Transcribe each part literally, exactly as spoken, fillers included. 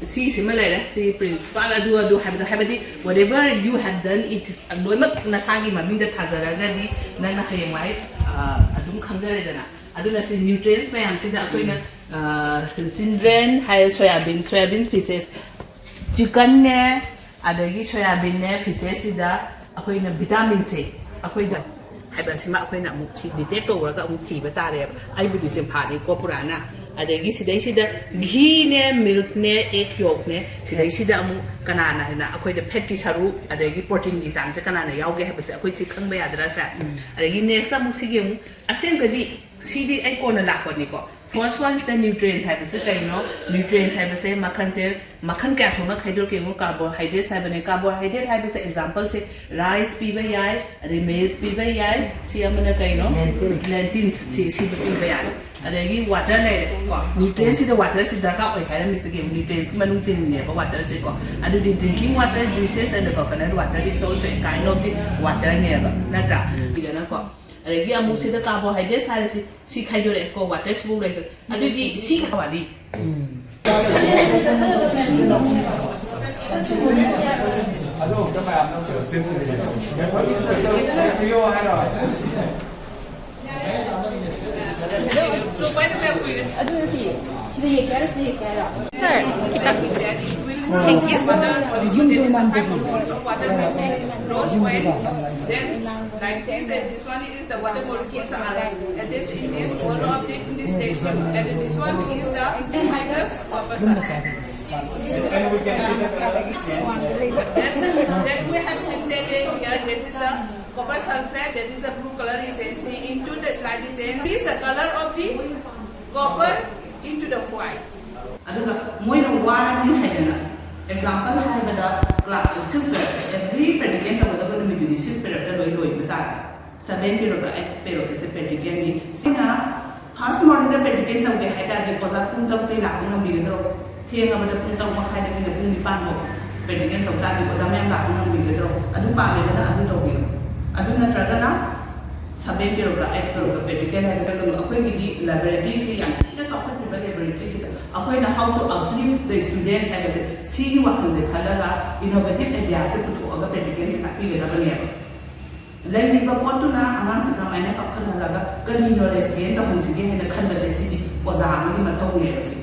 ꯁꯤꯁꯤꯃ ꯂꯩꯔꯦ, ꯁꯤ principle ꯑꯗꯨ ꯑꯗꯨ ꯍꯥꯏꯕꯗꯣ, ꯍꯥꯏꯕꯗꯤ whatever you have done it, ꯂꯣꯏꯅꯃꯛ ꯅꯁꯥꯒꯤ ꯃꯃꯤꯡꯗ ꯊꯥꯖꯔꯒꯗꯤ ꯅꯪꯅ ꯍꯌꯦꯡꯋꯥꯏ ꯑꯗꯨꯝ ꯈꯪꯖꯔꯦꯗꯅ꯫ ꯑꯗꯨꯅ ꯁꯤ nutrients ꯃꯌꯥꯝꯁꯤꯗ ꯑꯩꯈꯣꯏꯅ ꯆꯤꯜꯗ꯭ꯔꯦꯟ ꯍꯥꯏ, ꯁꯣꯌꯥꯕꯤꯟ, ꯁꯣꯌꯥꯕꯤꯟ ꯐꯤꯁꯦꯁ, ꯆꯤꯀꯟꯅꯦ, ꯑꯗꯒꯤ ꯁꯣꯌꯥꯕꯤꯟꯅꯦ, ꯐꯤꯁꯦꯁꯁꯤꯗ ꯑꯩꯈꯣꯏꯅ ꯚꯤꯇꯥꯃꯤꯟꯁꯦ ꯑꯩꯈꯣꯏꯗ ꯍꯥꯏꯕꯁꯤꯃ ꯑꯩꯈꯣꯏꯅ ꯑꯃꯨꯛ detect ꯇꯧꯔꯒ ꯑꯃꯨꯛ ꯊꯤꯕ ꯇꯥꯔꯦꯕ꯫ ꯑꯩꯕꯨꯗꯤ ꯆꯤꯟꯐꯥꯅꯤꯀꯣ ꯄꯨꯔꯥꯅ꯫ ꯑꯗꯒꯤ ꯁꯤꯗꯩꯁꯤꯗ ꯘꯤꯅꯦ, milkꯅꯦ, egg yolkꯅꯦ, ꯁꯤꯗꯩꯁꯤꯗ ꯑꯃꯨꯛ ꯀꯅꯥꯅ ꯍꯦꯟꯅ ꯑꯩꯈꯣꯏꯗ fatꯀꯤ ꯁꯔꯨꯛ ꯑꯗꯒꯤ proteinꯒꯤ ꯆꯥꯡꯁꯦ ꯀꯅꯥꯅ ꯌꯥꯎꯒꯦ ꯍꯥꯏꯕꯁꯦ ꯑꯩꯈꯣꯏ ꯁꯤ ꯈꯪꯕ ꯌꯥꯗ꯭ꯔꯥꯁꯦ? ꯑꯗꯒꯤ next ꯑꯃꯨꯛ ꯁꯤꯒꯤ ꯑꯃꯨꯛ ꯑꯁꯦꯡꯕꯗꯤ ꯁꯤꯗꯤ ꯑꯩ ꯀꯣꯟꯅ ꯂꯥꯛꯄꯅꯤꯀꯣ꯫ First oneꯁꯤꯗ nutrients ꯍꯥꯏꯕꯁꯦ ꯀꯩꯅꯣ? Nutrients ꯍꯥꯏꯕꯁꯦ ꯃꯈꯜꯁꯦ, ꯃꯈꯜ ꯀꯌꯥ ꯊꯣꯛꯅ ꯈꯥꯏꯗꯣꯛꯀꯦ ꯌꯦꯡꯉꯨ꯫ Carbohydrates ꯍꯥꯏꯕꯅꯦ꯫ Carbohydrate ꯍꯥꯏꯕꯁꯦ exampleꯁꯦ rice ꯄꯤꯕ ꯌꯥꯏ, ꯑꯗꯩ maize ꯄꯤꯕ ꯌꯥꯏ꯫ ꯁꯤ ꯑꯃꯅ ꯀꯩꯅꯣ? Lentils꯫ Lentils꯫ ꯁꯤ, ꯁꯤꯕꯨ ꯄꯤꯕ ꯌꯥꯏ꯫ ꯑꯗꯒꯤ water ꯂꯩꯔꯦ ꯀꯣ꯫ Nutrientsꯁꯤꯗ waterꯁꯤ ꯗꯔꯀꯥꯔ ꯑꯣꯏ ꯍꯥꯏꯔꯝꯃꯤꯁꯤꯒꯤ nutrientsꯀꯤ ꯃꯅꯨꯡ ꯆꯤꯡꯉꯦꯕ waterꯁꯦ ꯀꯣ꯫ ꯑꯗꯨꯗꯤ drinking water, juices and the coconut water is also a kind of the waterꯅꯦꯕ, ꯅꯠꯇ꯭ꯔꯥ? ꯏꯗꯅꯀꯣ꯫ ꯑꯗꯒꯤ ꯑꯃꯨꯛ ꯁꯤꯗ carbohydrates ꯍꯥꯏꯔꯤꯁꯤ ꯁꯤ ꯈꯥꯏꯗꯣꯔꯛꯑꯦꯀꯣ, waterꯁꯤꯕꯨ ꯂꯩꯈ꯭ꯔꯦ꯫ ꯑꯗꯨꯗꯤ ꯁꯤ ꯋꯥꯔꯤ꯫ ꯑꯗꯨ ꯅꯠꯇꯦ, ꯁꯤꯗ ꯌꯦꯛꯀꯦ ꯍꯥꯏꯔꯣ, ꯁꯤꯗ ꯌꯦꯛꯀꯦ ꯍꯥꯏꯔꯣ? Sir, ꯈꯤꯇꯪ꯫ Thank you꯫ Then like this, and this one is the water molecules are attached in this, all of it in this stage two. And this one is the hydrous copper sulfate. And we can see the color. Then, then we have synthetic here, that is the copper sulfate, that is the blue color is changing into the slightly change. This is the color of the copper into the white. ꯑꯗꯨꯒ ꯃꯣꯏꯅ ꯋꯥꯔꯅꯤ ꯍꯥꯏꯗꯅ, example ꯍꯥꯏꯕꯗ, class six period, every practical ꯇꯧꯒꯗꯕ ꯅꯨꯃꯤꯠꯇꯨꯗꯤ six periodꯇ ꯂꯣꯏ ꯂꯣꯏꯕ ꯇꯥꯔꯦ꯫ Seven periodꯀ eight periodꯀꯁꯦ practicalꯅꯤ꯫ ꯁꯤꯅ first morningꯗ practical ꯇꯧꯒꯦ ꯍꯥꯏ ꯇꯥꯔꯗꯤ ꯑꯣꯖꯥ ꯄꯨꯡ ꯇꯔꯨꯛꯇꯩ ꯂꯥꯛꯄ ꯉꯝꯕꯤꯒꯗ꯭ꯔꯣ? ꯊꯦꯡꯉꯕꯗ ꯄꯨꯡ ꯇꯔꯨꯛ ꯃꯈꯥꯏꯗꯒꯤꯅ ꯄꯨꯡ ꯅꯤꯄꯥꯟꯐꯥꯎ practical ꯇꯧ ꯇꯥꯔꯗꯤ ꯑꯣꯖꯥ ꯃꯌꯥꯝ ꯂꯥꯛꯄ ꯉꯝꯕꯤꯒꯗ꯭ꯔꯣ? ꯑꯗꯨ ꯄꯥꯝꯃꯦꯗꯅ ꯑꯗꯨ ꯇꯧꯕꯤꯔꯣ꯫ ꯑꯗꯨ ꯅꯠꯇ꯭ꯔꯒꯅ seven periodꯀ eight periodꯀ practical ꯍꯥꯏꯕꯁꯦ ꯀꯩꯅꯣ, ꯑꯩꯈꯣꯏꯒꯤꯗꯤ laboratoryꯁꯤ ꯌꯥꯝ ꯊꯤꯅ ꯆꯥꯎꯈꯠꯈꯤꯕ laboratoryꯁꯤꯗ ꯑꯩꯈꯣꯏꯅ how to uplift The students ꯍꯥꯏꯕꯁꯦ ꯁꯤꯒꯤ ꯋꯥꯈꯜꯁꯦ ꯈꯜꯂꯒ innovative ideaꯁꯦ ꯄꯨꯊꯣꯛꯑꯒ practicalꯁꯦ ꯇꯥꯛꯄꯤꯒꯗꯕꯅꯦꯕ꯫ ꯂꯩꯔꯤꯕ ꯄꯣꯠꯇꯨꯅ ꯑꯉꯥꯡꯁꯦ ꯀꯃꯥꯏꯅ ꯆꯥꯎꯈꯠꯍꯜꯂꯒ ꯀꯔꯤ knowledge gain ꯇꯧꯍꯟꯁꯤꯒꯦ ꯍꯥꯏꯅ ꯈꯟꯕꯁꯦ ꯁꯤꯗꯤ ꯑꯣꯖꯥ ꯑꯃꯒꯤ ꯃꯊꯧꯅꯦꯕ꯫ ꯁꯤ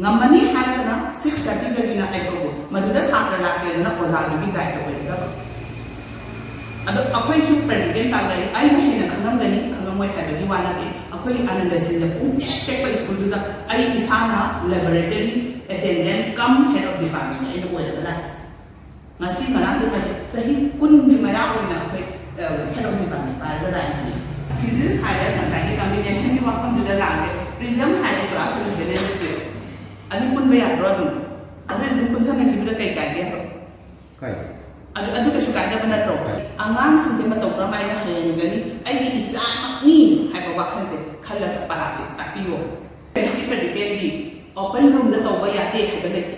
ꯉꯝꯃꯅꯤ ꯍꯥꯏꯔꯒꯅ six thirtyꯗꯒꯤꯅ eight ꯐꯥꯎꯕ ꯃꯗꯨꯗ ꯁꯥꯇ꯭ꯔ ꯂꯥꯛꯀꯦꯗꯅ ꯑꯣꯖꯥꯗꯨꯒꯤ ꯗꯥꯏꯇ ꯑꯣꯏꯒꯗꯕ꯫ ꯑꯗꯣ ꯑꯩꯈꯣꯏꯁꯨ practical ꯇꯥꯛꯂꯛꯏ, ꯑꯩꯅ ꯍꯦꯟꯅ ꯈꯪꯉꯝꯒꯅꯤ ꯈꯪꯉꯝꯃꯣꯏ ꯍꯥꯏꯕꯒꯤ ꯋꯥ ꯅꯠꯇꯦ꯫ ꯑꯩꯈꯣꯏꯒꯤ ꯑꯅꯟꯗꯁꯤꯡꯗ ꯄꯨꯡ ꯇꯦꯛ ꯇꯦꯛꯄ ꯁ꯭ꯀꯨꯜꯗꯨꯗ ꯑꯩ ꯏꯁꯥꯅ laboratory attendant cum head of department ꯑꯩꯅ ꯑꯣꯏꯔꯒ ꯂꯥꯛꯏꯁꯦ꯫ ꯉꯁꯤ ꯉꯔꯥꯡꯗꯤ ꯅꯠꯇꯦ, ꯆꯍꯤ ꯀꯨꯟꯒꯤ ꯃꯌꯥ ꯑꯣꯏꯅ ꯑꯩꯈꯣꯏ head of department ꯄꯥꯏꯔꯒ ꯂꯥꯛꯏꯅꯤ꯫ Physics ꯍꯥꯏꯔꯦ, ꯉꯁꯥꯏꯒꯤ combinationꯒꯤ ꯋꯥꯐꯝꯗꯨꯗ ꯂꯥꯛꯑꯒꯦ꯫ Prism ꯍꯥꯏꯔꯦ, class eleven ꯅꯠꯇꯦ, ꯑꯅꯤ ꯄꯨꯟꯕ ꯌꯥꯗ꯭ꯔꯣ? ꯑꯗꯨꯝ ꯑꯗꯨ ꯑꯗꯨꯝ ꯄꯨꯟꯁꯟꯅꯈꯤꯕꯗ ꯀꯩ ꯀꯥꯏꯒꯦ? ꯀꯥꯏꯗꯦ꯫ ꯑꯗꯨ ꯑꯗꯨ ꯀꯩꯁꯨ ꯀꯥꯏꯗꯕ ꯅꯠꯇ꯭ꯔꯣ? ꯀꯥꯏꯗꯦ꯫ ꯑꯉꯥꯡꯁꯤꯡꯁꯦ ꯃꯇꯧ ꯀꯔꯝꯍꯥꯏꯅ ꯍꯌꯦꯡꯒꯅꯤ? ꯑꯩꯒꯤ ꯏꯆꯥꯃꯛꯅꯤ ꯍꯥꯏꯕ ꯋꯥꯈꯜꯁꯦ ꯈꯜꯂꯒ ꯄꯔꯥꯁꯦ ꯇꯥꯛꯄꯤꯌꯣ꯫ Chemistry practicalꯗꯤ open roomꯗ ꯇꯧꯕ ꯌꯥꯗꯦ ꯍꯥꯏꯕ ꯂꯩꯇꯦ꯫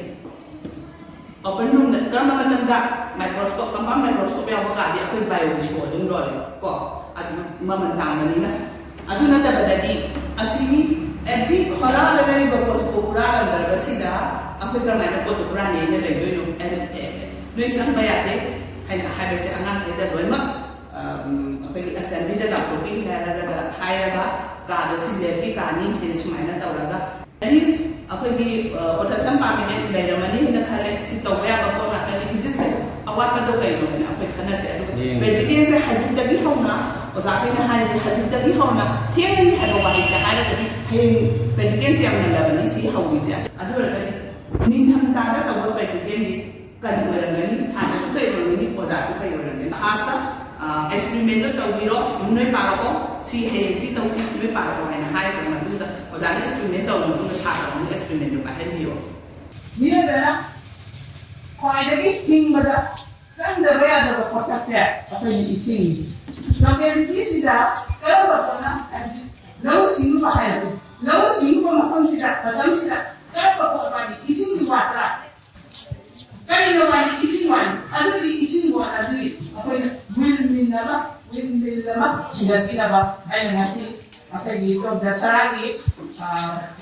Open roomꯗ ꯀꯔꯝꯕ ꯃꯇꯝꯗ? Microscope, compound microscope ꯌꯥꯎꯕ ꯀꯥꯗꯤ ꯑꯩꯈꯣꯏ bioꯒꯤ show ꯑꯗꯨꯝ ꯂꯣꯏꯔꯦ ꯀꯣ, ꯑꯗꯨ ꯃꯃꯜ ꯇꯥꯡꯕꯅꯤꯅ꯫ ꯑꯗꯨ ꯅꯠꯇꯕꯗꯗꯤ ꯑꯁꯤꯒꯤ ꯑꯦꯕ꯭ꯔꯤ ꯈꯣꯔꯥꯗ ꯂꯩꯔꯤꯕ ꯄꯣꯠꯁꯤꯕꯨ ꯍꯨꯔꯥꯜꯂꯝꯗ꯭ꯔꯕꯁꯤꯗ ꯑꯩꯈꯣꯏ ꯀꯔꯝꯍꯥꯏꯅ ꯄꯣꯠꯇꯨ ꯍꯨꯔꯥꯟꯅꯦꯅ ꯂꯩꯗꯣꯏꯅꯣ? ꯑꯦ, ꯑꯦ, ꯅꯣꯏ ꯆꯪꯕ ꯌꯥꯗꯦ ꯍꯥꯏꯅ ꯍꯥꯏꯕꯁꯦ ꯑꯉꯥꯡꯈꯩꯗ ꯂꯣꯏꯅꯃꯛ, ꯑꯝ, ꯑꯩꯈꯣꯏꯒꯤ assemblyꯗ ꯂꯥꯎꯊꯣꯛꯄꯤꯒꯦ ꯍꯥꯏꯔꯒ, ꯍꯥꯏꯔꯒ ꯀꯥꯗꯣ ꯁꯤ labꯀꯤ ꯀꯥꯅꯤ ꯍꯥꯏꯅ ꯁꯨꯃꯥꯏꯅ ꯇꯧꯔꯒ, at least ꯑꯩꯈꯣꯏꯒꯤ, ꯑ, potassium permanganate ꯂꯩꯔꯝꯃꯅꯤ ꯍꯥꯏꯅ ꯈꯜꯂꯦ, ꯁꯤ ꯇꯧꯕ ꯌꯥꯕ ꯄꯣꯠ ꯉꯥꯛꯇꯅꯤ꯫ Physicꯁꯇ ꯑꯋꯥꯠꯄꯗꯣ ꯀꯩꯅꯣ ꯍꯥꯏꯅ ꯑꯩꯈꯣꯏ ꯈꯟꯅꯁꯦ꯫ ꯑꯗꯨꯒ ꯌꯦꯡꯉꯦ꯫ Practicalꯁꯦ ꯍꯧꯖꯤꯛꯇꯒꯤ ꯍꯧꯅ, ꯑꯣꯖꯥꯈꯩꯅ ꯍꯥꯏꯔꯤꯁꯦ ꯍꯧꯖꯤꯛꯇꯒꯤ ꯍꯧꯅ ꯊꯦꯡꯉꯅꯤ ꯍꯥꯏꯕ ꯋꯥꯍꯩꯁꯦ ꯍꯥꯏꯔꯒꯗꯤ ꯍꯌꯦꯡ practicalꯁꯦ ꯌꯥꯝ ꯉꯜꯂꯕꯅꯤ ꯁꯤ ꯍꯧꯔꯤꯁꯦ꯫ ꯑꯗꯨ ꯑꯣꯏꯔꯒꯗꯤ ꯅꯤꯡꯊꯝꯊꯥꯗ ꯇꯧꯕ practicalꯗꯤ ꯀꯔꯤ ꯑꯣꯏꯔꯝꯒꯅꯤ? ꯁꯥꯇ꯭ꯔꯁꯨ ꯀꯔꯤ ꯑꯣꯏꯔꯝꯒꯅꯤ? ꯑꯣꯖꯥꯁꯨ ꯀꯔꯤ ꯑꯣꯏꯔꯝꯒꯅꯤ? Firstꯇ, ꯑ, experimentꯗꯣ ꯇꯧꯕꯤꯔꯣ, ꯅꯣꯏ ꯄꯥꯔꯛꯑꯣ, ꯁꯤ ꯍꯌꯦꯡ ꯁꯤ ꯇꯧꯁꯤ, ꯅꯣꯏ ꯄꯥꯔꯛꯑꯣ ꯍꯥꯏꯅ ꯍꯥꯏꯈ꯭ꯔꯕ ꯃꯇꯨꯡꯗ ꯑꯣꯖꯥꯅ experiment ꯇꯧꯔꯕ ꯃꯇꯨꯡꯗ ꯁꯥꯇ꯭ꯔ ꯑꯃꯨꯛ experimentꯗꯣ ꯄꯥꯏꯍꯟꯕꯤꯌꯣ꯫ ꯃꯤꯑꯣꯏꯕꯅ ꯈ꯭ꯋꯥꯏꯗꯒꯤ ꯍꯤꯡꯕꯗ ꯆꯪꯗꯕ ꯌꯥꯗꯕ ꯄꯣꯠꯁꯛꯁꯦ ꯑꯩꯈꯣꯏꯒꯤ ꯏꯁꯤꯡ꯫ Localityꯁꯤꯗ ꯀꯔꯝꯕ ꯄꯣꯠꯅ, ꯍꯥꯏꯗꯤ ꯂꯧꯎ ꯁꯤꯡꯎꯕ ꯍꯥꯏꯔꯁꯤ, ꯂꯧꯎ ꯁꯤꯡꯎꯕ ꯃꯐꯝꯁꯤꯗ, ꯃꯇꯝꯁꯤꯗ ꯀꯔꯝꯕ ꯄꯣꯠ ꯋꯥꯠꯂꯤ? ꯏꯁꯤꯡꯒꯤ ꯋꯥꯠꯄ꯭ꯔꯥ? ꯀꯔꯤꯅꯣ ꯋꯥꯠꯂꯤ? ꯏꯁꯤꯡ ꯋꯥꯠꯂꯤ꯫ ꯑꯗꯨꯗꯤ ꯏꯁꯤꯡ ꯋꯥꯠꯂꯗꯤ ꯑꯩꯈꯣꯏꯅ windmill ꯑꯃ, windmill ꯑꯃ ꯁꯤꯒꯠꯄꯤꯅꯕ ꯑꯩꯅ ꯉꯁꯤ ꯑꯩꯈꯣꯏꯒꯤ ꯗꯣꯛꯇꯔ ꯁꯔꯥꯒꯤ, ꯑ,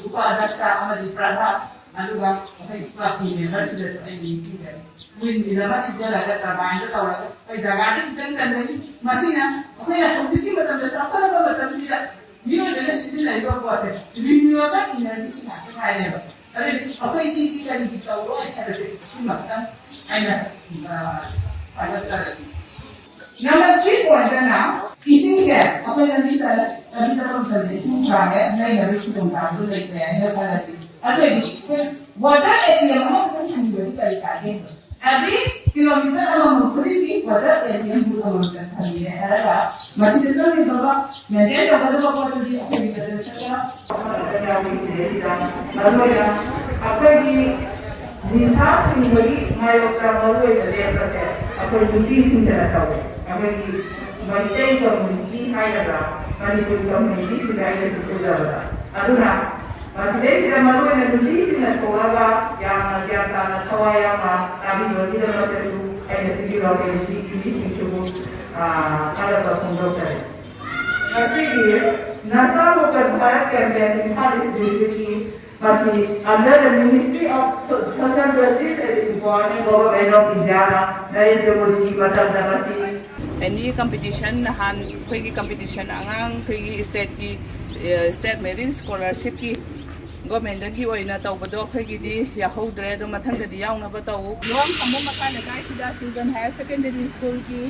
ꯎꯄꯥꯗ꯭ꯌꯥꯁ ꯑꯃꯗꯤ ꯄ꯭ꯔꯙꯥꯟ ꯑꯗꯨꯒ ꯑꯩꯈꯣꯏ ꯁ꯭ꯀ꯭ꯋꯥꯠꯀꯤ ꯃꯦꯝꯕꯔꯁꯤꯗꯁꯨ ꯑꯩ ꯅꯤꯡꯁꯤꯡꯖꯔꯤ꯫ ꯋꯤꯟꯃꯤꯜ ꯑꯃ ꯁꯤꯖꯤꯟꯅꯔꯒ, ꯇꯔꯕꯥꯏꯟꯗꯣ ꯇꯧꯔꯒ ꯑꯩꯈꯣꯏ ꯖꯒꯥꯗ ꯈꯤꯇꯪ ꯆꯟꯕꯅꯤ꯫ ꯃꯁꯤꯅ ꯑꯩꯈꯣꯏꯅ ꯍꯧꯖꯤꯛꯀꯤ ꯃꯇꯝꯗ ꯆꯥꯎꯈꯠꯂꯕ ꯃꯇꯝꯁꯤꯗ ꯃꯤꯑꯣꯏꯕꯅ ꯁꯤꯖꯤꯟꯅꯔꯤꯕ ꯄꯣꯠꯁꯦ ꯔꯤꯅ꯭ꯌꯨꯑꯦꯕꯜ ꯏꯅꯔꯖꯤꯁꯤ ꯉꯥꯛꯇ ꯉꯥꯏꯔꯦꯕ꯫ ꯑꯗꯨꯗꯤ ꯑꯩꯈꯣꯏ ꯁꯤꯗꯤ ꯀꯔꯤꯒꯤ ꯇꯧꯔꯣꯏ ꯍꯥꯏꯕꯁꯦ ꯁꯤꯃ ꯈꯤꯇꯪ ꯑꯩꯅ, ꯑ, ꯍꯥꯏꯔꯛꯆꯔꯒꯦ꯫ ꯅꯝꯕꯔ ꯊ꯭ꯔꯤ ꯄꯣꯏꯟꯠꯇꯅ ꯏꯁꯤꯡꯁꯦ ꯑꯩꯈꯣꯏ ꯂꯝꯕꯤ ꯆꯠꯂ-, ꯂꯝꯕꯤ ꯆꯠꯄ ꯃꯇꯝꯗ ꯏꯁꯤꯡ ꯆꯥꯡꯁꯦ ꯂꯩꯅꯕꯒꯤ ꯈꯨꯗꯣꯡꯆꯥꯕꯗꯨ ꯂꯩꯇ꯭ꯔꯦ ꯍꯥꯏꯅ ꯈꯜꯂꯁꯤ꯫ ꯑꯗꯨ ꯑꯣꯏꯗꯤ ꯑꯩꯈꯣꯏ ꯋꯥꯇꯔ ꯑꯦ ꯇꯤ ꯑꯦꯝ ꯑꯃꯈꯛꯇꯪ ꯊꯝꯕꯤꯕꯗꯤ ꯀꯔꯤ ꯀꯥꯏꯒꯦ? ꯑꯦꯚ꯭ꯔꯤ ꯀꯤꯂꯣꯃꯤꯇꯔ ꯑꯃꯃꯝ ꯈꯨꯗꯤꯡꯒꯤ water A T M booth ꯑꯃꯃꯝꯇꯪ ꯊꯝꯕꯤꯔꯦ ꯍꯥꯏꯔꯒ ꯃꯁꯤꯗ ꯆꯪꯒꯗꯕ ꯃꯦꯟꯇꯦꯟ ꯇꯧꯒꯗꯕ ꯄꯣꯠꯇꯨꯗꯤ ꯑꯩꯈꯣꯏꯒꯤ ꯕꯖꯦꯠꯇ ꯌꯥꯎꯔꯤ꯫ ꯁꯤꯗꯩꯁꯤꯗ ꯃꯔꯨꯑꯣꯏꯅ ꯑꯩꯈꯣꯏꯒꯤ ꯅꯤꯁꯥ ꯁꯤꯡꯕꯒꯤ ꯃꯥꯌꯣꯛꯇ ꯃꯔꯨꯑꯣꯏꯅ ꯂꯦꯞꯄꯁꯦ ꯑꯩꯈꯣꯏ ꯅꯨꯄꯤꯁꯤꯡꯗꯅ ꯇꯧꯋꯦ꯫ ꯑꯩꯈꯣꯏꯒꯤ ꯃꯩꯇꯩ ꯀꯝꯃ꯭ꯌꯨꯅꯤꯇꯤ ꯍꯥꯏꯒꯗ꯭ꯔꯥ, ꯃꯅꯤꯄꯨꯔꯤ ꯀꯝꯃ꯭ꯌꯨꯅꯤꯇꯤꯁꯤꯡꯗ ꯑꯩꯅ ꯁꯨꯝ ꯎꯖꯕꯗ꯫ ꯑꯗꯨꯅ ꯃꯁꯤꯗꯩꯁꯤꯗ ꯃꯔꯨꯑꯣꯏꯅ ꯅꯨꯄꯤꯁꯤꯡꯅ ꯊꯣꯛꯂꯒ ꯌꯥꯝꯅ ꯒ꯭ꯌꯥꯟ ꯇꯥꯅ ꯊꯋꯥꯏ ꯌꯥꯎꯅ ꯇꯥꯕꯤꯕꯒꯤꯗꯃꯛꯇꯁꯨ ꯑꯩꯅ ꯁꯤꯒꯤ ꯂꯣꯀꯦꯜꯒꯤ ꯅꯨꯄꯤꯁꯤꯡꯁꯤꯕꯨ, ꯑꯥ, ꯊꯥꯒꯠꯄ ꯐꯣꯡꯗꯣꯛꯆꯔꯤ꯫ ꯉꯁꯤꯒꯤ ꯅꯁꯥ ꯃꯣꯀꯠ ꯚꯥꯔꯠ ꯀꯦꯝꯄꯦꯟ ꯏꯝꯐꯥꯜ ꯏꯁ ꯗꯤꯁꯇ꯭ꯔꯤꯛꯀꯤ ꯃꯁꯤ under the Ministry of So-, Social Justice and Empowerment, Government of India ꯅ ꯅꯔꯦꯟꯗ꯭ꯔ ꯃꯣꯗꯤꯒꯤ ꯃꯇꯝꯗ ꯃꯁꯤ ꯑꯦꯅꯤ ꯀꯝꯄꯤꯇꯤꯁꯟ, ꯅꯍꯥꯟ ꯑꯩꯈꯣꯏꯒꯤ ꯀꯝꯄꯤꯇꯤꯁꯟ ꯑꯉꯥꯡ ꯑꯩꯈꯣꯏꯒꯤ ꯁ꯭ꯇꯦꯠꯀꯤ, ꯑ, ꯁ꯭ꯇꯦꯠ ꯃꯦꯔꯤꯠ ꯁ꯭ꯀꯣꯂꯔꯁꯤꯞꯀꯤ ꯒꯣꯔꯃꯦꯟꯗꯒꯤ ꯑꯣꯏꯅ ꯇꯧꯕꯗꯣ ꯑꯩꯈꯣꯏꯒꯤꯗꯤ ꯌꯥꯎꯍꯧꯗ꯭ꯔꯦ꯫ ꯑꯗꯣ ꯃꯊꯪꯗꯗꯤ ꯌꯥꯎꯅꯕ ꯇꯧ꯫ ꯂꯨꯋꯥꯡ ꯈꯝꯕ ꯃꯈꯥ ꯂꯩꯀꯥꯏꯁꯤꯗ ꯆꯤꯜꯗ꯭ꯔꯟ ꯍꯥꯌꯔ ꯁꯦꯀꯦꯟꯗꯔꯤ ꯁ꯭ꯀꯨꯜꯒꯤ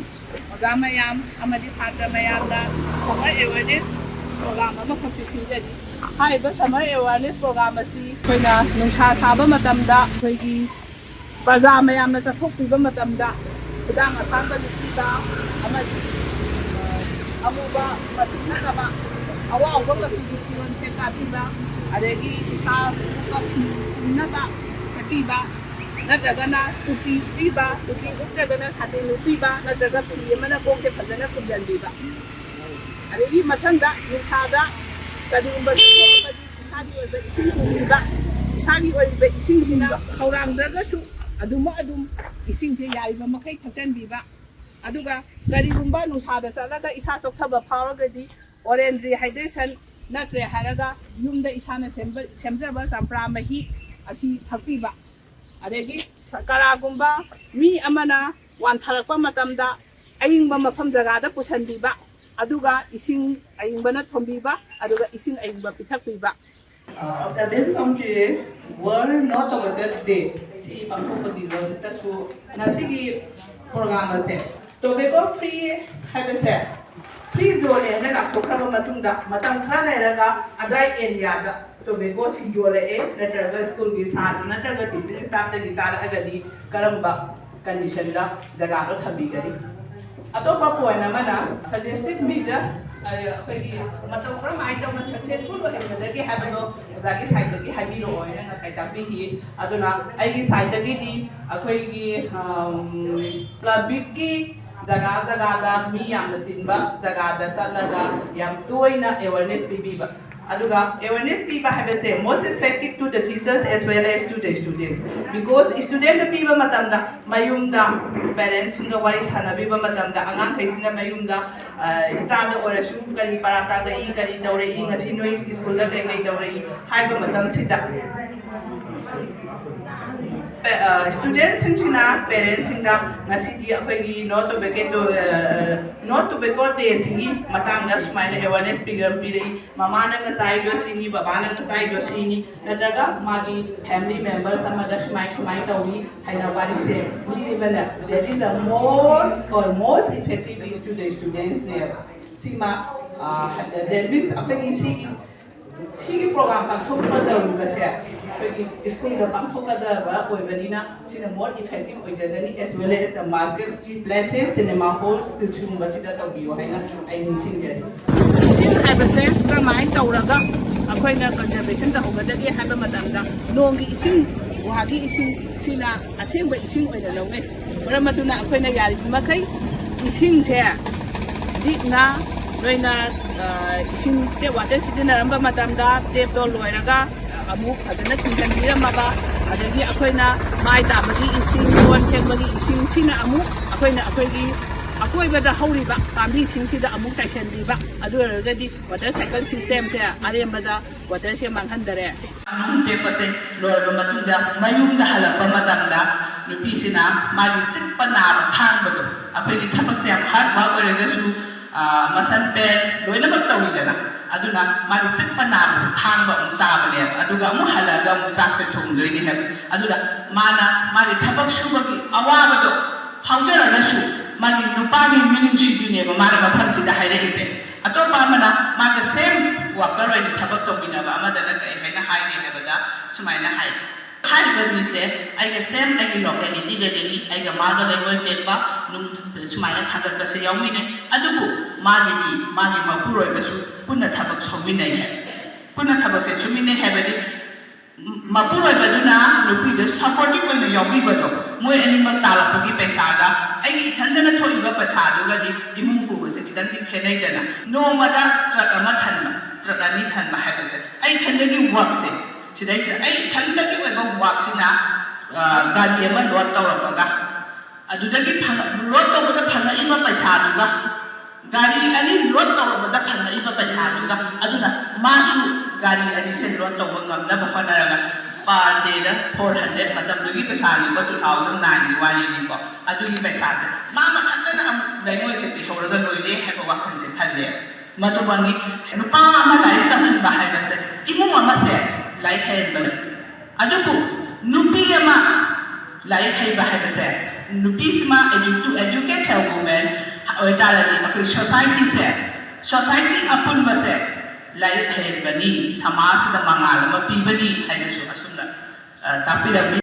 ꯑꯣꯖꯥ ꯃꯌꯥꯝ ꯑꯃꯗꯤ ꯁꯥꯇ꯭ꯔ ꯃꯌꯥꯝꯅ ꯁꯝꯃꯔ ꯑꯦꯋꯥꯔꯅꯦꯁ ꯄ꯭ꯔꯣꯒ꯭ꯔꯥꯝ ꯑꯃꯈꯛꯁꯨ ꯁꯤꯟꯖꯔꯤ꯫ ꯍꯥꯏꯔꯤꯕ ꯁꯝꯃꯔ ꯑꯦꯋꯥꯔꯅꯦꯁ ꯄ꯭ꯔꯣꯒ꯭ꯔꯥꯝ ꯑꯁꯤ ꯑꯩꯈꯣꯏꯅ ꯅꯨꯡꯁꯥ ꯁꯥꯕ ꯃꯇꯝꯗ ꯑꯩꯈꯣꯏꯒꯤ ꯄ꯭ꯔꯖꯥ ꯃꯌꯥꯝꯅ ꯆꯠꯊꯣꯛꯄꯤꯕ ꯃꯇꯝꯗ ꯈꯨꯗꯥꯡ ꯑꯁꯥꯡꯕ ꯂꯤꯠꯄꯤꯕ ꯑꯃꯗꯤ ꯑꯃꯨꯕ ꯃꯆꯨ ꯅꯠꯇꯕ ꯑꯋꯥꯎꯕ ꯃꯆꯨꯒꯤ ꯐꯤꯔꯣꯜ ꯁꯦꯠ ꯀꯥꯕꯤꯕ, ꯑꯗꯒꯤ ꯏꯁꯥ ꯈꯨꯝꯅꯕ ꯁꯦꯠꯄꯤꯕ, ꯅꯠꯇ꯭ꯔꯒꯅ ꯇꯨꯄꯤ ꯎꯞꯄꯤꯕ, ꯇꯨꯄꯤ ꯎꯞꯇ꯭ꯔꯒꯅ ꯁꯥꯇꯤꯟ ꯎꯞꯄꯤꯕ, ꯅꯠꯇ꯭ꯔꯒ ꯐꯤ ꯑꯃꯅ ꯀꯣꯛꯁꯦ ꯐꯖꯅ ꯈꯨꯝꯖꯤꯟꯕꯤꯕ꯫ ꯑꯗꯒꯤ ꯃꯊꯪꯗ ꯅꯨꯡꯁꯥꯗ ꯀꯔꯤꯒꯨꯝꯕ ꯆꯠꯊꯣꯛꯑꯒꯗꯤ ꯏꯁꯥꯒꯤ ꯑꯣꯏꯕ ꯏꯁꯤꯡ ꯄꯨꯕꯤꯕ, ꯏꯁꯥꯒꯤ ꯑꯣꯏꯕ ꯏꯁꯤꯡꯁꯤꯅ ꯈꯧꯔꯥꯡꯗ꯭ꯔꯒꯁꯨ ꯑꯗꯨꯃꯛ ꯑꯗꯨꯝ ꯏꯁꯤꯡꯁꯦ ꯌꯥꯔꯤꯕ ꯃꯈꯩ ꯊꯛꯆꯟꯕꯤꯕ꯫ ꯑꯗꯨꯒ ꯀꯔꯤꯒꯨꯝꯕ ꯅꯨꯡꯁꯥꯗ ꯆꯠꯂꯒ ꯏꯁꯥ ꯆꯣꯛꯊꯕ ꯐꯥꯎꯔꯒꯗꯤ ꯑꯣꯔꯦꯜ ꯔꯤꯍꯥꯏꯗ꯭ꯔꯦꯁꯟ ꯅꯠꯇ꯭ꯔꯦ ꯍꯥꯏꯔꯒ ꯌꯨꯝꯗ ꯏꯁꯥꯅ ꯁꯦꯝꯕ-, ꯁꯦꯝꯖꯕ ꯆꯝꯄ꯭ꯔꯥ ꯃꯍꯤ ꯑꯁꯤ ꯊꯛꯄꯤꯕ꯫ ꯑꯗꯒꯤ ꯀꯅꯥꯒꯨꯝꯕ ꯃꯤ ꯑꯃꯅ ꯋꯥꯟꯊꯔꯛꯄ ꯃꯇꯝꯗ ꯑꯏꯪꯕ ꯃꯐꯝ ꯖꯒꯥꯗ ꯄꯨꯁꯤꯟꯕꯤꯕ, ꯑꯗꯨꯒ ꯏꯁꯤꯡ ꯑꯏꯪꯕꯅ ꯊꯣꯝꯕꯤꯕ, ꯑꯗꯨꯒ ꯏꯁꯤꯡ ꯑꯏꯪꯕ ꯄꯤꯊꯛꯄꯤꯕ꯫ ꯑ, ꯑꯣꯕꯖꯥꯔꯚꯦꯟꯁ ꯑꯣꯐ ꯇꯨꯗꯦ ꯋꯥꯔꯜꯗ ꯅꯣ ꯇꯣꯕꯦꯀꯣ ꯗꯦ ꯁꯤ ꯄꯥꯡꯊꯣꯛꯄꯒꯤꯗꯃꯛꯇꯁꯨ ꯉꯁꯤꯒꯤ ꯄ꯭ꯔꯣꯒ꯭ꯔꯥꯝ ꯑꯁꯦ ꯇꯣꯕꯦꯀꯣ ꯐ꯭ꯔꯤ ꯍꯥꯏꯕꯁꯦ ꯐ꯭ꯔꯤ ꯖꯣꯟꯅꯦꯅ ꯂꯥꯎꯊꯣꯛꯈ꯭ꯔꯕ ꯃꯇꯨꯡꯗ ꯃꯇꯝ ꯈꯔ ꯂꯩꯔꯒ ꯑꯗ꯭ꯋꯥꯏ ꯑꯦꯔꯤꯌꯥꯗ ꯇꯣꯕꯦꯀꯣꯁꯤ ꯌꯣꯜꯂꯛꯑꯦ, ꯅꯠꯇ꯭ꯔꯒ ꯁ꯭ꯀꯨꯜꯒꯤ ꯁꯥꯇ꯭ꯔ ꯅꯠꯇ꯭ꯔꯒ ꯇꯤꯆꯤꯡ ꯁ꯭ꯇꯥꯐꯇꯒꯤ ꯆꯥꯔꯛꯑꯒꯗꯤ ꯀꯔꯝꯕ ꯀꯟꯗꯤꯁꯟꯗ ꯖꯒꯥꯗꯣ ꯊꯝꯕꯤꯒꯅꯤ? ꯑꯇꯣꯞꯄ ꯄꯣꯏꯟ ꯑꯃꯅ ꯁꯖꯦꯁꯇꯤꯚ ꯃꯦꯖꯔ, ꯑꯩꯈꯣꯏꯒꯤ ꯃꯇꯧ ꯀꯔꯝꯍꯥꯏꯅ ꯇꯧꯅ ꯁꯛꯁꯦꯁꯐꯨꯜ ꯑꯣꯏꯍꯟꯒꯗꯒꯦ ꯍꯥꯏꯕꯗꯣ ꯑꯣꯖꯥꯒꯤ ꯁꯥꯏꯠꯇꯒꯤ ꯍꯥꯏꯕꯤꯔꯛꯑꯣ ꯍꯥꯏꯅ ꯉꯁꯥꯏ ꯇꯥꯛꯄꯤꯈꯤ꯫ ꯑꯗꯨꯅ ꯑꯩꯒꯤ ꯁꯥꯏꯠꯇꯒꯤꯗꯤ ꯑꯩꯈꯣꯏꯒꯤ ꯄꯕ꯭ꯂꯤꯛꯀꯤ ꯖꯒꯥ ꯖꯒꯥꯗ ꯃꯤ ꯌꯥꯝꯅ ꯇꯤꯟꯕ ꯖꯒꯥꯗ ꯆꯠꯂꯒ ꯌꯥꯝ ꯇꯣꯏꯅ ꯑꯦꯋꯦꯔꯅꯦꯁ ꯄꯤꯕꯤꯕ꯫ ꯑꯗꯨꯒ ꯑꯦꯋꯦꯔꯅꯦꯁ ꯄꯤꯕ ꯍꯥꯏꯕꯁꯦ most effective to the teachers as well as to the students, because ꯁ꯭ꯇꯨꯗꯦꯟꯠꯇ ꯄꯤꯕ ꯃꯇꯝꯗ ꯃꯌꯨꯝꯗ ꯄꯦꯔꯦꯟꯁꯁꯤꯡꯒ ꯋꯥꯔꯤ ꯁꯥꯟꯅꯕꯤꯕ ꯃꯇꯝꯗ ꯑꯉꯥꯡꯈꯩꯁꯤꯅ ꯃꯌꯨꯝꯗ, ꯑ, ꯏꯆꯥꯗ ꯑꯣꯏꯔꯁꯨ ꯀꯔꯤ ꯄꯔꯥ ꯇꯥꯛꯂꯛꯏ, ꯀꯔꯤ ꯇꯧꯔꯛꯏ, ꯉꯁꯤ ꯅꯣꯏ ꯁ꯭ꯀꯨꯜꯗ ꯀꯩ ꯀꯩ ꯇꯧꯔꯛꯏ ꯍꯥꯏꯕ ꯃꯇꯝꯁꯤꯗ, ꯄꯦ-, ꯑ, ꯁ꯭ꯇꯨꯗꯦꯟꯠꯁꯤꯡꯁꯤꯅ ꯄꯦꯔꯦꯟꯁꯁꯤꯡꯗ ꯉꯁꯤꯗꯤ ꯑꯩꯈꯣꯏꯒꯤ ꯅꯣ ꯇꯣꯕꯦꯀꯣ, ꯑ, ꯅꯣ ꯇꯣꯕꯦꯀꯣ ꯗꯦꯁꯤꯒꯤ ꯃꯇꯥꯡꯗ ꯁꯨꯃꯥꯏꯅ ꯑꯦꯋꯦꯔꯅꯦꯁ ꯄꯤꯔꯝ-, ꯄꯤꯔꯛꯏ꯫ ꯃꯃꯥꯅ ꯉꯁꯥꯏꯗꯣ ꯁꯤꯅꯤ, ꯕꯕꯥꯅ ꯉꯁꯥꯏꯗꯣ ꯁꯤꯅꯤ, ꯅꯠꯇ꯭ꯔꯒ ꯃꯥꯒꯤ ꯐꯦꯃꯤꯂꯤ ꯃꯦꯝꯕꯔꯁ ꯑꯃꯗ ꯁꯨꯃꯥꯏ ꯁꯨꯃꯥꯏ ꯇꯧꯏ ꯍꯥꯏꯅ ꯋꯥꯔꯤꯁꯦ ꯂꯤꯔꯤꯕꯅ, that is a more or most effective is to the students ꯅꯦꯕ꯫ ꯁꯤꯃ, ꯑ, that means ꯑꯩꯈꯣꯏꯒꯤ ꯁꯤꯒꯤ, ꯁꯤꯒꯤ ꯄ꯭ꯔꯣꯒ꯭ꯔꯥꯝ ꯄꯥꯡꯊꯣꯛꯀꯗꯧꯔꯤꯕꯁꯦ ꯑꯩꯈꯣꯏꯒꯤ ꯁ꯭ꯀꯨꯜꯗ ꯄꯥꯡꯊꯣꯛꯀꯗꯕ ꯑꯣꯏꯕꯅꯤꯅ, ꯁꯤꯅ more effective ꯑꯣꯏꯖꯒꯅꯤ, as well as the market places, cinema halls ꯁꯤꯒꯨꯝꯕꯁꯤꯗ ꯇꯧꯕꯤꯌꯨ ꯍꯥꯏꯅ ꯑꯩ ꯅꯤꯡꯁꯤꯡꯖꯔꯤ꯫ ꯏꯁꯤꯡ ꯍꯥꯏꯕꯁꯦ ꯀꯔꯝꯍꯥꯏꯅ ꯇꯧꯔꯒ ꯑꯩꯈꯣꯏꯅ ꯀꯟꯖꯔꯕꯦꯁꯟ ꯇꯧꯍꯧꯒꯗꯒꯦ ꯍꯥꯏꯕ ꯃꯇꯝꯗ, ꯅꯣꯡꯒꯤ ꯏꯁꯤꯡ, ꯒꯨꯍꯥꯒꯤ ꯏꯁꯤꯡ ꯁꯤꯅ ꯑꯁꯦꯡꯕ ꯏꯁꯤꯡ ꯑꯣꯏꯅ ꯂꯧꯅꯩ꯫ ꯃꯔꯝ ꯑꯗꯨꯅ ꯑꯩꯈꯣꯏꯅ ꯌꯥꯔꯤꯕ ꯃꯈꯩ ꯏꯁꯤꯡꯁꯦ ꯂꯤꯛꯅ, ꯅꯣꯏꯅ, ꯑ, ꯏꯁꯤꯡ ꯇꯦꯞ ꯋꯥꯇꯔ ꯁꯤꯖꯤꯟꯅꯔꯝꯕ ꯃꯇꯝꯗ ꯇꯦꯞꯇꯣ ꯂꯣꯏꯔꯒ ꯑꯃꯨꯛ ꯐꯖꯅ ꯊꯤꯡꯖꯤꯟꯕꯤꯔꯝꯃꯕ, ꯑꯗꯒꯤ ꯑꯩꯈꯣꯏꯅ ꯃꯥꯏ ꯇꯥꯕꯒꯤ ꯏꯁꯤꯡ, ꯀꯣꯟ ꯐꯦꯡꯕꯒꯤ ꯏꯁꯤꯡꯁꯤꯅ ꯑꯃꯨꯛ ꯑꯩꯈꯣꯏꯅ ꯑꯩꯈꯣꯏꯒꯤ ꯑꯀꯣꯏꯕꯗ ꯍꯧꯔꯤꯕ ꯄꯥꯝꯕꯤꯁꯤꯡꯁꯤꯗ ꯑꯃꯨꯛ ꯆꯥꯏꯁꯤꯟꯕꯤꯕ꯫ ꯑꯗꯨ ꯑꯣꯏꯔꯒꯗꯤ water cycle systemꯁꯦ ꯑꯔꯦꯝꯕꯗ waterꯁꯦ ꯃꯥꯡꯍꯟꯗꯔꯦ꯫ ꯅꯨꯡ ꯇꯦꯛꯄꯁꯦ ꯂꯣꯏꯔꯕ ꯃꯇꯨꯡꯗ ꯃꯌꯨꯝꯗ ꯍꯜꯂꯛꯄ ꯃꯇꯝꯗ ꯅꯨꯄꯤꯁꯤꯅ ꯃꯥꯒꯤ ꯆꯤꯛꯄ ꯅꯥꯕ ꯈꯥꯡꯕꯗꯣ, ꯑꯩꯈꯣꯏꯒꯤ ꯊꯕꯛꯁꯦ ꯌꯥꯝ hard work ꯑꯣꯏꯔꯒꯁꯨ, ꯃꯁꯟ ꯄꯦꯟ ꯂꯣꯏꯅꯃꯛ ꯇꯧꯋꯤꯗꯅ, ꯑꯗꯨꯅ ꯃꯥꯒꯤ ꯆꯤꯛꯄ ꯅꯥꯕꯁꯦ ꯈꯥꯡꯕ ꯑꯃꯨꯛ ꯇꯥꯕꯅꯦꯕ꯫ ꯑꯗꯨꯒ ꯑꯃꯨꯛ ꯍꯜꯂꯛꯑꯒ ꯑꯃꯨꯛ ꯆꯥꯛꯁꯦ ꯊꯣꯡꯗꯣꯏꯅꯦ ꯍꯥꯏꯕ꯫ ꯑꯗꯨꯅ ꯃꯥꯅ ꯃꯥꯒꯤ ꯊꯕꯛ ꯁꯨꯕꯒꯤ ꯑꯋꯥꯕꯗꯣ ꯐꯥꯎꯖꯔꯒꯁꯨ, ꯃꯥꯒꯤ ꯅꯨꯄꯥꯒꯤ ꯃꯤꯅꯨꯡꯁꯤꯗꯨꯅꯦꯕ ꯃꯥꯅ ꯃꯐꯝꯁꯤꯗ ꯍꯥꯏꯔꯛꯏꯁꯦ꯫ ꯑꯇꯣꯞꯄ ꯑꯃꯅ ꯃꯥꯒ same worker ꯑꯣꯏꯅ ꯊꯕꯛ ꯇꯧꯃꯤꯟꯅꯕ ꯑꯃꯗꯅ ꯀꯔꯤ ꯍꯥꯏꯅ ꯍꯥꯏꯒꯦ ꯍꯥꯏꯕꯗ ꯁꯨꯃꯥꯏꯅ ꯍꯥꯏ, "ꯍꯥꯏꯔꯤꯕ ꯃꯤꯁꯦ ꯑꯩꯒ same ꯑꯩꯒꯤ localityꯗꯒꯤꯅꯤ, ꯑꯩꯒ ꯃꯥꯒ ꯂꯩꯉꯣꯏ ꯄꯦꯛꯄ, ꯅꯨꯡ ꯁꯨꯃꯥꯏꯅ ꯊꯥꯡꯒꯠꯄꯁꯦ ꯌꯥꯎꯃꯤꯟꯅꯩ, ꯑꯗꯨꯕꯨ ꯃꯥꯒꯤꯗꯤ ꯃꯥꯒꯤ ꯃꯄꯨꯔꯣꯏꯕꯁꯨ ꯄꯨꯟꯅ ꯊꯕꯛ ꯁꯨꯃꯤꯟꯅꯩ ꯍꯥꯏ꯫ ꯄꯨꯟꯅ ꯊꯕꯛꯁꯦ ꯁꯨꯃꯤꯟꯅꯩ ꯍꯥꯏꯕꯗꯤ ꯃꯄꯨꯔꯣꯏꯕꯗꯨꯅ ꯅꯨꯄꯤꯗ supportive ꯑꯣꯏꯅ ꯌꯥꯎꯕꯤꯕꯗꯣ, ꯃꯣꯏ ꯑꯅꯤꯃꯛ ꯇꯥꯜꯂꯛꯄꯒꯤ ꯄꯩꯁꯥꯒ ꯑꯩꯒꯤ ꯏꯊꯟꯗꯅ ꯊꯣꯛꯏꯕ ꯄꯩꯁꯥꯗꯨꯒꯗꯤ ꯏꯃꯨꯡ ꯄꯨꯕꯁꯦ ꯈꯤꯇꯪꯗꯤ ꯈꯦꯠꯅꯩꯗꯅ꯫ ꯅꯣꯡꯃꯗ truck ꯑꯃ ꯊꯟꯕ, truck ꯑꯅꯤ ꯊꯟꯕ ꯍꯥꯏꯕꯁꯦ ꯑꯩ ꯏꯊꯟꯗꯒꯤ workꯁꯦ, ꯁꯤꯗꯩꯁꯤꯗ ꯑꯩ ꯏꯊꯟꯗꯒꯤ ꯑꯣꯏꯕ workꯁꯤꯅ, ꯑ, ꯒꯥꯔꯤ ꯑꯃ load ꯇꯧꯔꯛꯄꯒ, ꯑꯗꯨꯗꯒꯤ ꯐꯪꯉ-, load ꯇꯧꯕꯗ ꯐꯪꯉꯛꯏꯕ ꯄꯩꯁꯥꯗꯨꯒ, ꯒꯥꯔꯤ ꯑꯅꯤ load ꯇꯧꯔꯛꯄꯗ ꯐꯪꯉꯛꯏꯕ ꯄꯩꯁꯥꯗꯨꯒ, ꯑꯗꯨꯅ ꯃꯥꯁꯨ ꯒꯥꯔꯤ ꯑꯅꯤꯁꯦ load ꯇꯧꯕ ꯉꯝꯅꯕ ꯍꯣꯠꯅꯔꯒ per dayꯗ four hundred, ꯃꯇꯝꯗꯨꯒꯤ ꯄꯩꯁꯥꯅꯤꯀꯣ, two thousand nineꯒꯤ ꯋꯥꯔꯤꯅꯤꯀꯣ, ꯑꯗꯨꯒꯤ ꯄꯩꯁꯥꯁꯦ ꯃꯥ ꯃꯊꯟꯇꯅ ꯑꯃꯨꯛ ꯂꯩꯉꯣꯏꯁꯦ ꯄꯤꯍꯧꯔꯒ ꯂꯣꯏꯔꯦ ꯍꯥꯏꯕ ꯋꯥꯈꯜꯁꯦ ꯈꯜꯂꯦ꯫ ꯃꯗꯨꯃꯛꯅꯤ ꯅꯨꯄꯥ ꯑꯃ ꯂꯥꯏꯔꯤꯛ ꯇꯝꯍꯟꯕ ꯍꯥꯏꯕꯁꯦ ꯏꯃꯨꯡ ꯑꯃꯁꯦ ꯂꯥꯏꯔꯤꯛ ꯍꯩꯍꯟꯕꯅꯤ꯫ ꯑꯗꯨꯕꯨ ꯅꯨꯄꯤ ꯑꯃ ꯂꯥꯏꯔꯤꯛ ꯍꯩꯕ ꯍꯥꯏꯕꯁꯦ, ꯅꯨꯄꯤꯁꯤꯃ edu-, to educate a woman ꯑꯣꯏꯇꯥꯔꯗꯤ ꯑꯩꯈꯣꯏ societyꯁꯦ, society ꯑꯄꯨꯟꯕꯁꯦ ꯂꯥꯏꯔꯤꯛ ꯍꯩꯍꯟꯕꯅꯤ, ꯁꯃꯥꯖꯁꯤꯗ ꯃꯉꯥꯜ ꯑꯃ ꯄꯤꯕꯅꯤ ꯍꯥꯏꯅꯁꯨ ꯑꯁꯨꯝꯅ, ꯑ, ꯇꯥꯛꯄꯤꯔꯝꯃꯤ꯫